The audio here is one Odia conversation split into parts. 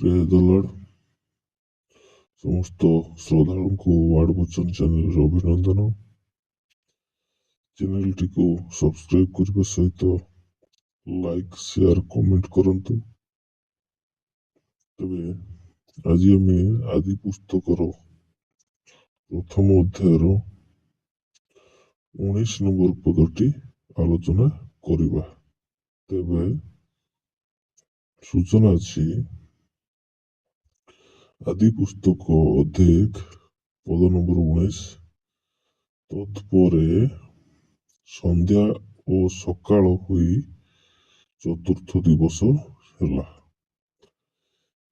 Praise the Lord. ସମସ୍ତ ଶ୍ରଦ୍ଧାଳୁଙ୍କୁ ୱାର୍ଡ ବଚନ ଚ୍ୟାନେଲର ଅଭିନନ୍ଦନ। ଚ୍ୟାନେଲଟିକୁ ସବସ୍କ୍ରାଇବ କରିବା ସହିତ ଲାଇକ୍, ସେୟାର, କମେଣ୍ଟ କରନ୍ତୁ। ତେବେ ଆଜି ଆମେ ଆଦି ପୁସ୍ତକର ପ୍ରଥମ ଅଧ୍ୟାୟର 19 ନମ୍ବର ପଦଟି ଆଲୋଚନା କରିବା। ତେବେ ସୂଚନା ଅଛି, ଆଦି ପୁସ୍ତକ ଅଧ୍ୟାୟ 1 ପଦ ନମ୍ବର 19, ତତ୍ପରେ ସନ୍ଧ୍ୟା ଓ ସକାଳ ହୋଇ ଚତୁର୍ଥ ଦିବସ ହେଲା।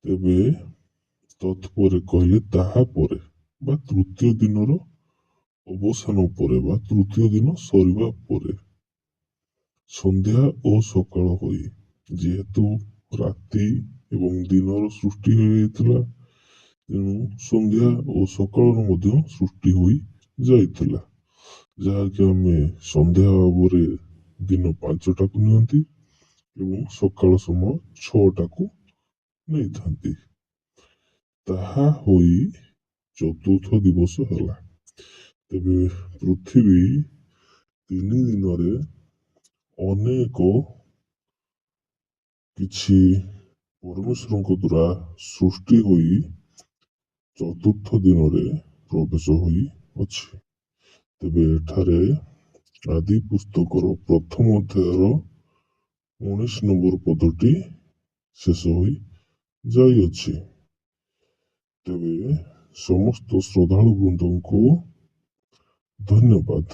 ତେବେ ତତ୍ପରେ କହିଲେ ତାହା ପରେ ବା ତୃତୀୟ ଦିନର ଅବସାନ ପରେ ବା ତୃତୀୟ ଦିନ ସରିବା ପରେ ସନ୍ଧ୍ୟା ଓ ସକାଳ ହୋଇ, ଯେହେତୁ ରାତି ଏବଂ ଦିନର ସୃଷ୍ଟି ହୋଇଯାଇଥିଲା, ତେଣୁ ସନ୍ଧ୍ୟା ଓ ସକାଳର ମଧ୍ୟ ସୃଷ୍ଟି ହୋଇ ଯାଇଥିଲା, ଯାହାକି ଆମେ ସନ୍ଧ୍ୟା ଭାବରେ ଦିନ 5ଟାକୁ ନିଅନ୍ତି ଏବଂ ସକାଳ ସମୟ 6ଟାକୁ ନେଇଥାନ୍ତି। ତାହା ହୋଇ ଚତୁର୍ଥ ଦିବସ ହେଲା। ତେବେ ପୃଥିବୀ 3 ଦିନରେ ଅନେକ କିଛି ପରମେଶ୍ୱରଙ୍କ ଦ୍ୱାରା ସୃଷ୍ଟି ହୋଇ ଚତୁର୍ଥ ଦିନରେ ପ୍ରବେଶ ହୋଇଅଛି। ତେବେ ଏଠାରେ ଆଦି ପୁସ୍ତକର ପ୍ରଥମ ଅଧ୍ୟାୟର 19 ନମ୍ବର ପଦଟି ଶେଷ ହୋଇ ଯାଇଅଛି। ତେବେ ସମସ୍ତ ଶ୍ରଦ୍ଧାଳୁ ବୃନ୍ଦଙ୍କୁ ଧନ୍ୟବାଦ।